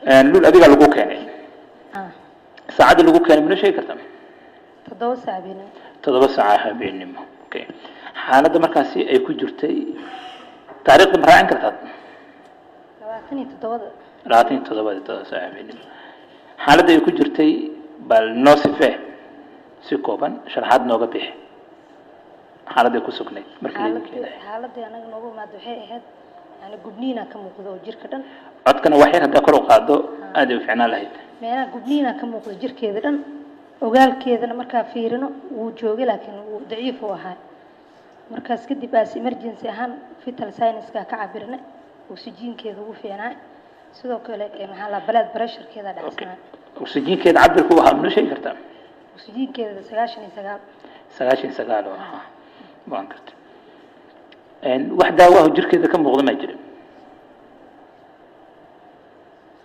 Luul, adigaa lagu keenay? Saacadda lagu keenay mana sheegi kartaa? 7 saac habeenimo. 7 saaca habeenimo, okay. Xaaladda markaasi ay ku jirtay taariikhda ma raacin kartaa? 27-da. 27-da, 7 saac habeenimo. Xaaladda ay ku jirtay bal noo sifee si kooban, sharaxaad nooga bixi xaaladda ay ku sugnayd markii laydin keenay. Xaaladii anaga noogu imaada waxay ahayd yani gubniina ka muuqda oo jirka dhan. Codkana wax yar haddaa kor u qaado aad ay u ficnaan lahayd. Meelaha gubniina ka muuqda jirkeeda dhan, ogaalkeedana markaa fiirino wuu joogay, laakiin wuu daciif u ahaa. Markaas kadib aas emergency ahaan vital signs-ka ka cabirnay, oxygenkeeda ugu fiicnaa, sidoo kale maxaa la blood pressurekeeda dhacsanaa. Oxygenkeeda cabirka u ahaa ma noo sheegi kartaa? Oxygenkeeda 99. 99 oo ahaa, waan karta. Wax daawo ah oo jirkeeda ka muuqda maa jira?